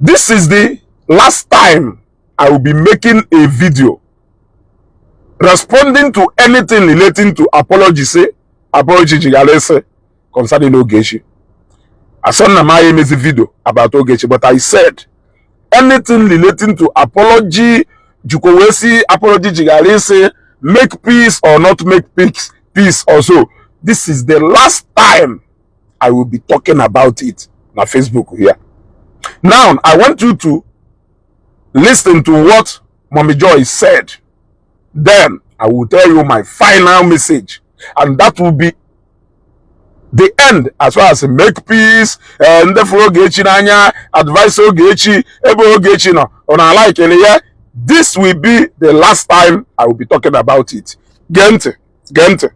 This is the last time I will be making a video responding to anything relating to apology, say apology jigalese concerning Ogechi. Asọ na m emezi video about Ogechi, but I said anything relating to apology jikwa wee si apology jigalese, make peace or not make peace, peace also. This is the last time I will be talking about it na Facebook here. Now, I want you to listen to what Mommy Joy said. Then I will tell you my final message. And that will be the end as far as make peace, ndị fụrụ Ogechi n'anya, advice Ogechi, ebe Ogechi nọ, ọ na-alaikele ya. This will be the last time I will be talking about it. Gee ntị, gee ntị.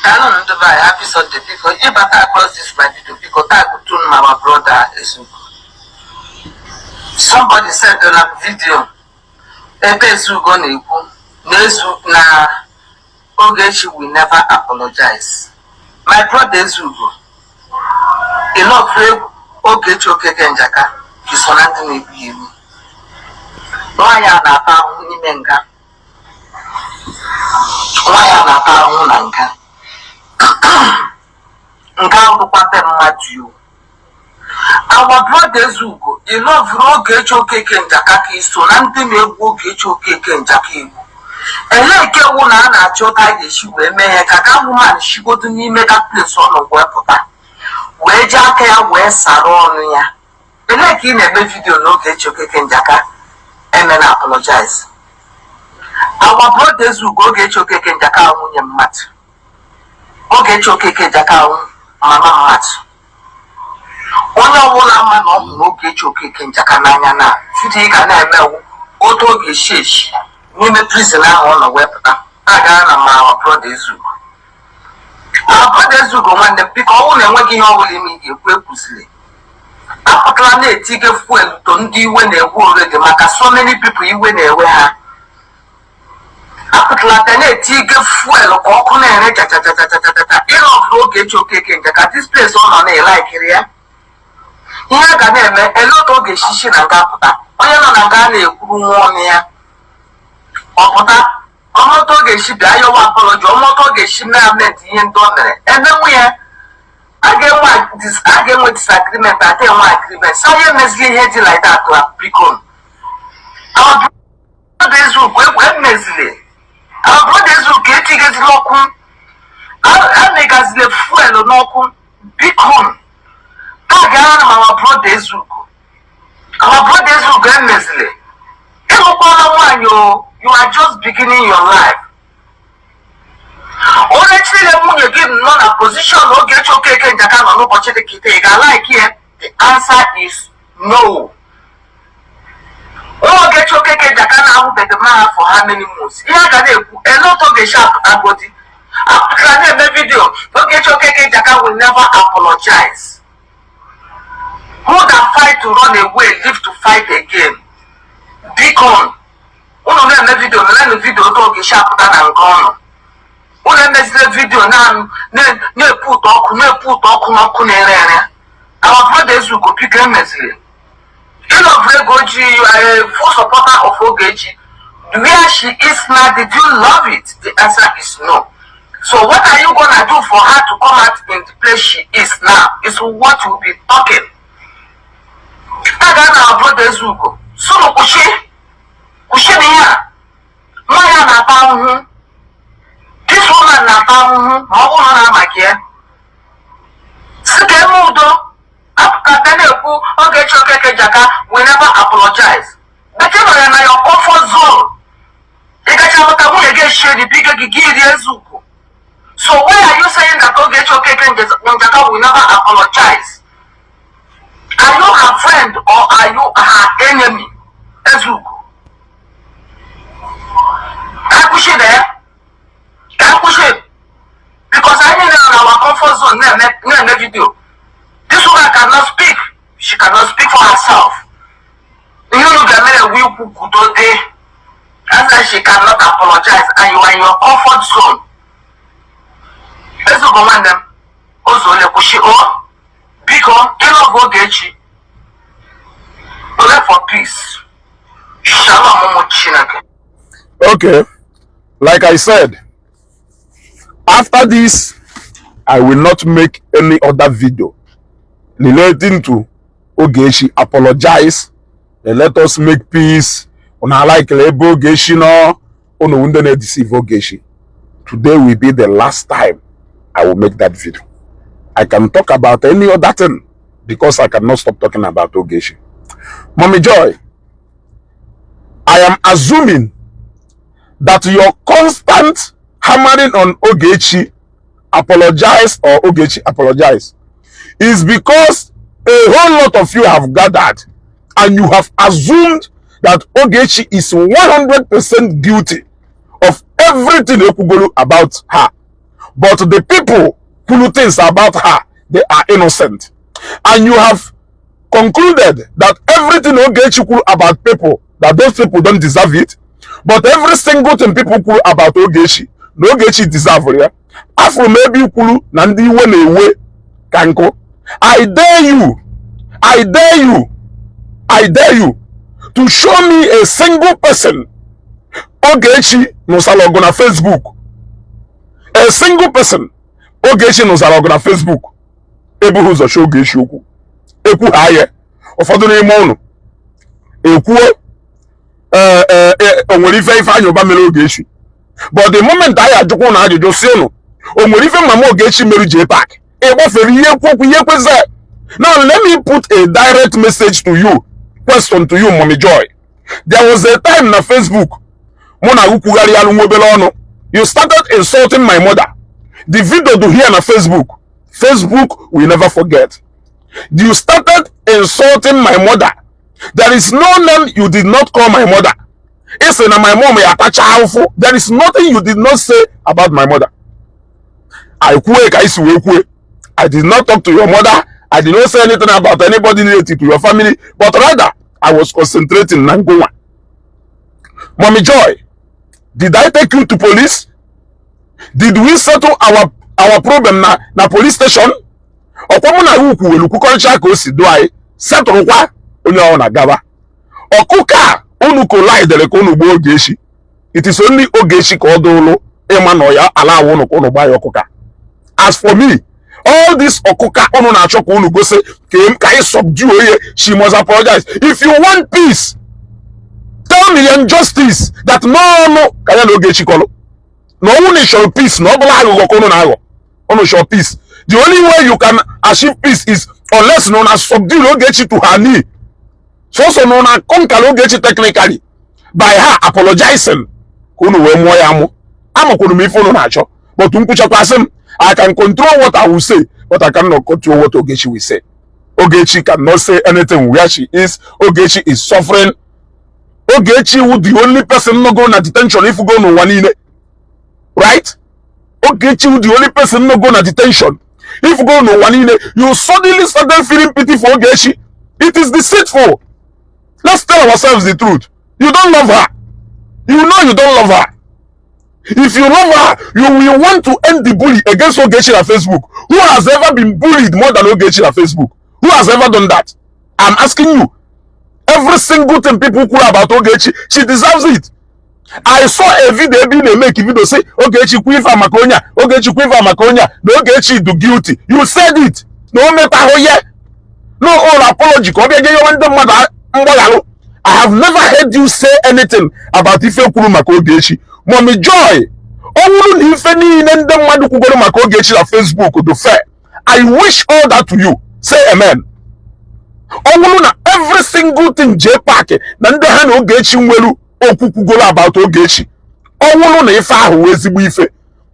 Hello, ndị be anyị, happy Sunday. Biko, ịbata across this my video, biko tag tun my brother Ezugo. Somebody send na video ebe Ezugo na-ekwu na Ezu na Ogechi will never apologize. My brother Ezugo, ị love Ogechi Okeke Njaka ka iso na ndị na-egbu ya egbu. Nwaanyị a na-ata ahụhụ n'ime nga. Nwaanyị a na-ata ahụhụ na nga. Nke ahụkwa be mmadụ yo. Our brother Ezugo, ị loverụ Ogechi Okeke Njaka ka iso na ndị na-egbu Ogechi Okeke Njaka egbu. Elee nke wụ na a na-achọ ka a ga-esi wee mee ihe ka that woman shigodo n'ime that place ọ nọ wee pụta, wee ji aka ya wee sara ọnụ ya? Elee ka ị na-eme video na Ogechi Okeke Njaka eme na apologize? Our brother Ezugo, Ogechi Okeke Njaka ahụ nwunye mmadụ, Ogechi Okeke Njaka ahụ mama mmadụ. Onye ọbụla ma na ọ hụrụ Ogechi Okeke Njaka n'anya na video ị ga na-emewu otu ọ ga-esi esi n'ime prison ahụ ọ nọ wee pụta a gara na ma. Our brother Ezugo, our brother Ezugo, nwanne m, biko, ọ bụrụ na enweghị ihe ọbụla ime ị ga-ekwu, ekwuzili. Apụtala na-etige fuel to ndị iwe na-ewe already, maka so many people iwe na-ewe ha. Apụtala ta na-etige fuel ka ọkụ na-ere chachachachachachacha. Ịlọbụrụ Ogechi Okeke Njaka, this place ọ nọ na-elaikiri ya, ihe a ga na-eme ele otu ọ ga-esisi na nga pụta. Onye nọ na nga na-ekwuru nwa ọnụ ya, ọ pụta ọmụta ọ ga-esi bịa yọwa apology, ọmụta ọ ga-esi mee amend ihe ndị o mere emenwu ya. A ga-enwe disagreement, a ga-enwe agreement, sa ya emezili ihe dị like that. Biko, our brother Ezugo, egwu emezili. Our brother Ezugo, etigezila ọkụ, amegazila fuel n'ọkụ. Biko, a gara na our brother Ezugo, our brother Ezugo, emezili. Ịlụkwala nwaanyị o, you are just beginning your life. Onye chile nwunye gị nọ na position Ogechi Okeke Njaka nọ n'ụbọchị dị kịta, ị ga-alike ya? The answer is no. Nwa Ogechi Okeke Njaka na-ahụbeghị mara for how many months, ihe a ga na-ekwu ele otu ọ ga-esi apụtagodi. Apụtara na-eme video Ogechi Okeke Njaka will never apologize. Who that fight to run away live to fight again. Biko, unu na-eme video, merenụ video otu ọ ga-esi apụta na nke ọnụ. Unu emezile video na-epu ụtọ ọkụ, na-epu ụtọ ọkụ n'ọkụ na-ere ere. Our brother Ezugo, biko, emezili. Ịlọbụ ego ji, you are a full supporter of Ogechi. Where she is now, did you love it? The answer is no. So what are you gonna do for her to come out in the place she is now is what you will be talking. A ga na our brother Ezugo sụnụ kwụsị, kwụsị na ihe a nwa ya na-ata ahụhụ. This woman na-ata ahụhụ ma ọ bụrụ na ọ na-amaka ya si ka eme udo. Apụta na-ekwu Ogechi Okeke Njaka will never apologize, but ị nọ ya na your comfort zone. Ị gacha lụta nwunye gị, eshie gị, bige gị, gị rie Ezugo. So why are you saying that Ogechi Okeke Njaka will never apologize? Are you her friend or are you her enemy, Ezugo? Ka kwụsị na ya, ka kwụsị, because anyị nọ na our comfort zone na-eme video. This woman cannot speak, she cannot speak for herself. Ihe unu ga-emere ewu ikwu kwudo dị as she cannot apologize and you are in your comfort zone. Ezugo nwanne m, ụzọ ole kwụsị o. Biko, ịlọgụ Ogechi ole For peace. Shalom, ụmụ Chineke. Okay, like I said, after this, I will not make any other video relating to Ogechi apologize and let us make peace. Una like ebe Ogechi nọ, unu ndị na-deceive Ogechi. Today will be the last time I will make that video. I can talk about any other thing because I cannot stop talking about Ogechi. Mommy Joy, I am assuming that your constant hammering on Ogechi apologize or Ogechi apologize is because a whole lot of you have gathered and you have assumed that Ogechi is 100% guilty of everything ekwugolu about her. But the people who things about her, they are innocent. And you have concluded that everything Ogechi kwuru about people, that those people don't deserve it. But every single thing people kwuru about Ogechi, na Ogechi deserve ya. Afụrụ m ebe ikwuru na ndị iwe na-ewe ka nkụ. I dare you, I dare you, I dare you to show me a single person Ogechi nụsara ọgụ na Facebook. A single person Ogechi nụsara ọgụ na Facebook. Ebughị ụzọ chọọ Ogechi okwu. Ekwu ha ya. Ụfọdụ n'ime ụnụ ekwuo ee ee, o nwere ife Ifeanyị Ụba mere Ogechi. But the moment anyị ajụkwa ụnụ ajụjụ si ụnụ, o nwere ife mama Ogechi mere JPAC, ị gbafere ihe ekwu okwu ihe kwezi. Now let me put a direct message to you, question to you, Mommy Joy. There was a time na Facebook mụ na kwugharịalụ nwa obere ọnụ. You started insulting my mother. The video do here na Facebook. Facebook will never forget. You started insulting my mother. There is no name you did not call my mother. Ị na my mom ya atacha ahụfụ. There is nothing you did not say about my mother. I kwue ka isi wee kwue. I did not talk to your mother. I did not say anything about anybody related to your family, but rather I was concentrating na ngụnwa. Mommy Joy, did I take you to police? Did we settle our problem na police station? Ọkwa mụ na ya kwuwelu kwukọrịcha ka o si do anyị setụrụkwa onye ọ na-agaba. Ọkụkọ a unu collidere ka unu gbuo Ogechi. It is only Ogechi ka ọ dụlụ ịma na ya ala awụ unu ka unu gbaa ya ọkụka. As for me, all this ọkụka unu na-achọ ka unu gosi ka anyị subdue onye, she must apologize. If you want peace, tell me injustice that n'ọnụ ka ya na Ogechi kọlụ na ọnwụ na ịchọrọ peace, na ọ bụla aghụghọ ka unu na-aghọ unu chọrọ peace. The only way you can achieve peace is unless na una subdue Ogechi to her knee, sọsọ na una conquer Ogechi technically by her apologizing ka unu wee mụọ ya amụ. Amakwuru m ife unu na-achọ, but nkwuchakwasị m, I can control what I will say, but I cannot control what Ogechi will say. Ogechi cannot say anything where she is. Ogechi is suffering. Ogechi wu the only person no go na detention if you go n'ụwa niile, right? Ogechi wu the only person no go na detention if you go n'ụwa niile. You suddenly started feeling pity for Ogechi. It is deceitful. Let's tell ourselves the truth. You don't love her. You know you don't love her. If you love her, you will want to end the bully against Ogechi na Facebook. Who has ever been bullied more than Ogechi na Facebook? Who has ever done that? I'm asking you. Every single thing people kwuru about Ogechi, she deserves it. I saw a video ebe ị na-emeke video say Ogechi kwu ife a maka onye a, Ogechi kwu ife a maka onye a, na Ogechi do guilty. You said it na o metahụ ya no all apology ka ọ bịa nye ndị mmadụ mgbaghalụ. I have never heard you say anything about ife kwuru maka Ogechi. Mommy Joy, ọ bụrụ na ife niile ndị mmadụ kwugoro maka Ogechi na Facebook do fair, I wish all that to you. Say amen. Ọ bụrụ na every single thing JPAC na ndị ha na Ogechi nwere okwu kwugoro about Ogechi, ọ bụrụ na ife ahụ wee ezigbo ife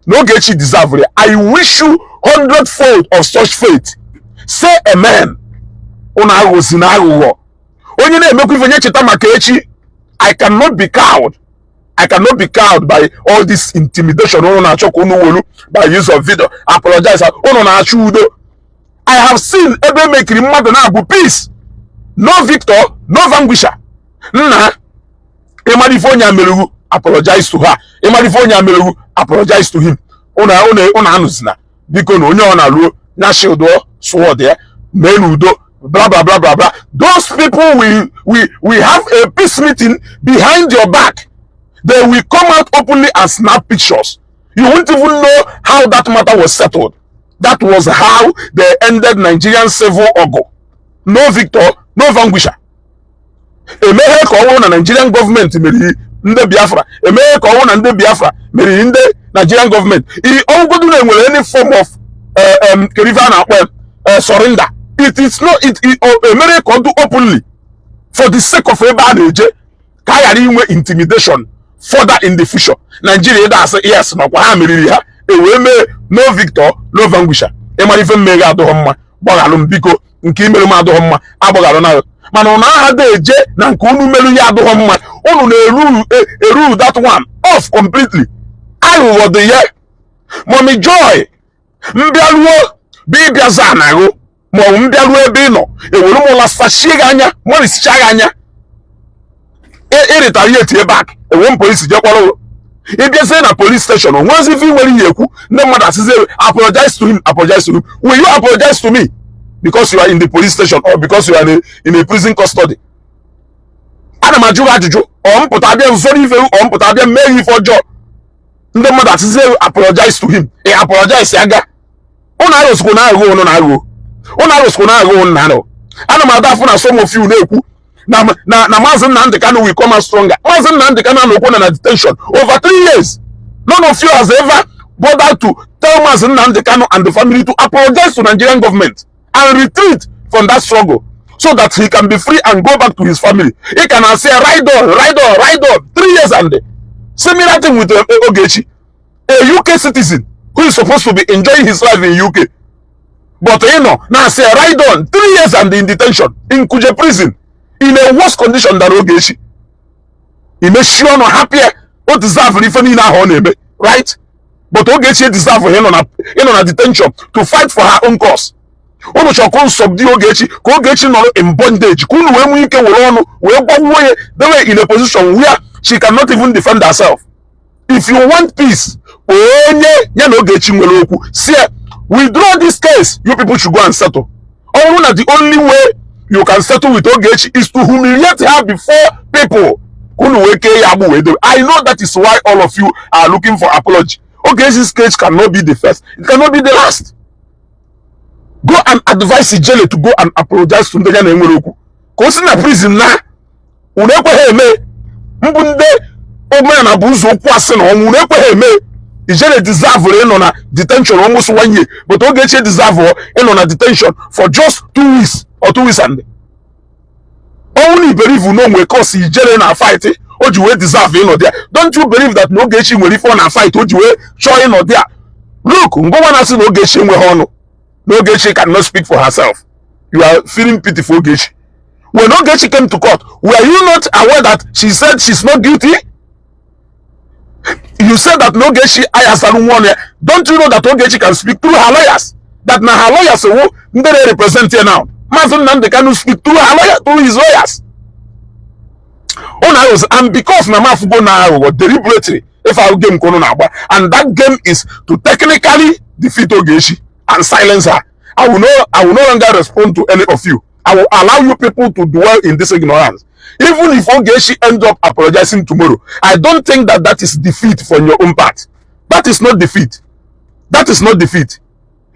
na Ogechi deserve it, I wish you hundredfold of such faith. Say amen. Unu aghụghọ na aghụghọ onye na-emekwa ife nye cheta maka echi. I cannot be cowed. I cannot be cowed by all this intimidation unu na-achọ ka unu welu by use of video apologize. Unu na-achọ udo. I have seen ebe emekiri mmadụ na-abụ peace, no victor, no vanquisher. Nna, ịmara ife onye amerugwu, apologize to her. Ịmara ife onye amerugwu, apologize to him. Unu unu unu anụzina, biko, na onye ọ na-alụo na shield sword ya mee n'udo. Blah blah blah blah blah. Those people will have a peace meeting behind your back. They will come out openly and snap pictures. You won't even know how that matter was settled. That was how they ended Nigerian civil ọgụ. No victor, no vanquisher. Emeghe ka ọ bụrụ na Nigerian gọọmenti meriri ndị Biafra, emeghe ka ọ bụrụ na ndị Biafra meriri ndị Nigerian gọọmenti. Ọgwụgodu na enwere any form of kedu ife a na-akpọ surrender, it is not it emere ka ọ dị openly for the sake of ebe a na-eje, ka a ghara inwe intimidation further in the future. Nigeria ịda asị yes, nakwa ha meriri ha, e wee mee no victor, no vanquisher. Ịmara ife mmeghe adịghị mma, gbaghalụ m biko. Nke imere m adịghị mma, agbaghalụ na, mana ụnụ agha dị eje na nke unu merụ ya adịghị mma. Unu na-eru eru that one off completely. Aghụghọ dị ya. Mommy Joy, mbịaruo bụ ịbịaza anaghụ, maọbụ mbịaruo ebe ị nọ, ewere m ụla sachie gị anya, mọrisicha gị anya, ịretaliate back. Ewe m polisi jekwara ịbịazie na police station, onwezi ife nwere ihe ekwu. Ndị mmadụ asịzie, "Apologize to him, apologize to him." Will you apologize to me because you are in the police station or because you are in a prison custody? Ana m ajụ gị ajụjụ. Ọ mpụta abịa nzọrọ ife, ọ mpụta abịa mee ife ọjọọ, ndị mmadụ asịzie, "Apologize to him." Ị apologize aga? Ụnụ arụsịkwa na aghụghọ, ụnụ na-aghụghọ, ụnụ arụsịkwa na aghụghọ, ụnụ na-aghụghọ. Ana m ada afụ na some of you na-ekwu na Maazị Nnamdi Kanu will come out stronger. Maazị Nnamdi Kanu anọkwo na detention over 3 years. None of you has ever bothered to tell Maazị Nnamdi Kanu and the family to apologize to Nigerian government and retreat from that struggle so that he can be free and go back to his family. He can say, "Ride on, ride on, ride on." 3 years. And similar thing with Ogechi, a UK citizen who is supposed to be enjoying his life in UK, but now say ride on, 3 years and in detention in Kuje prison, in a worse condition than Ogechi. Imechi ọnụ, hapụ ya. O deserve ife niile ahụ ọ na-eme, right? But Ogechi deserve ịnọ na detention to fight for her own cause. Unu chọrọ ka nsọbdi Ogechi, ka Ogechi nọrọ in bondage, ka unu wee nwee ike were ọnụ wee gbagbuo ya, dewe in a position where she cannot even defend herself. If you want peace, onye ya na Ogechi nwere okwu, si withdraw this case. You people should go and settle. Ọ bụrụ na the only way you can settle with Ogechi is to humiliate her before people, ka unu wee kee ya agbụ wee dobe. I know that is why all of you are looking for apology. Ogechi's case cannot be the first, it cannot be the last. Go and advise Ijele to go and apologize to ndị ya na-enwere okwu, ka o si na prison na. Unu ekweghị eme mbụ. Ndị omenala bụ ụzọ okwu asị na ọnwụ. Unu ekweghị eme. Ijele deserve ịnọ na detention almost one year, but Ogechi deserve ịnọ na detention for just 2 weeks or 2 weeks and ọnwụ na iberivu na onwe cause Ijele na fight o ji wee deserve ịnọ there. Don't you believe that na Ogechi nwere ife ọ na fight o ji wee chọọ ịnọ there? Look, ngụnwa na-asị na Ogechi enweghị ọnụ, na Ogechi cannot speak for herself, you are feeling pity for Ogechi. When Ogechi came to court, were you not aware that she said she's not guilty? You said that na Ogechi ayasaru nwa ya. Don't you know that Ogechi can speak through her lawyers? That na her lawyers who ndị na-represent here now, Maazị Nnamdi Kanu speak through her lawyer, through his lawyers. Unu aghụghọ. And because na mafugo na aghụghọ deliberately, if our game ka unu na-agba, and that game is to technically defeat Ogechi and silence her, I will no longer respond to any of you. I will allow you people to dwell in this ignorance. Even if Ogechi ends up apologizing tomorrow, I don't think that that is defeat from your own part. That is not defeat. That is not defeat.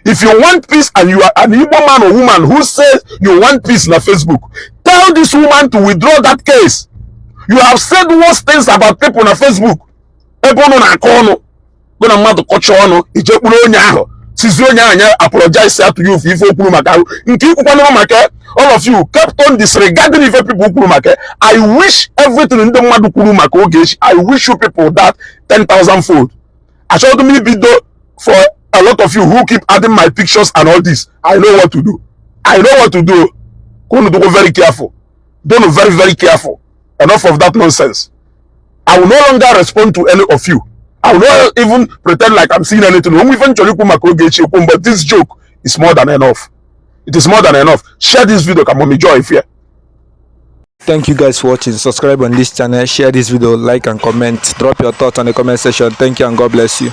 If you want peace and you are an Igbo man or woman who says you want peace na Facebook, tell this woman to withdraw that case. You have said worse things about people na Facebook. Ebe unu na-akọ ọnụ gụ na mmadụ kọcha ọnụ, ijekwuru onye ahụ, sizi onye ahụ anya apologize to you for ife o kwuru maka ahụ nke ikwukwanụrụ maka. All of you kept on disregarding ife people kwuru maka. I wish everything ndị mmadụ kwuru maka Ogechi, I wish you people that 10,000 fold. Achọghị m ibido for a lot of you who keep adding my pictures and all this. I know what to do. I know what to do. Ka unu dịkwa very careful. Don't, very very careful. Enough of that nonsense. I will no longer respond to any of you. I will not even pretend like I'm seeing anything. Onwe ife nchọrọ ikwu maka Ogechi ekwu, but this joke is more than enough. It is more than enough. Share this video ka Mommy Joy fear. Thank you guys for watching. Subscribe on this channel, share this video, like and comment. Drop your thoughts on the comment section. Thank you and God bless you.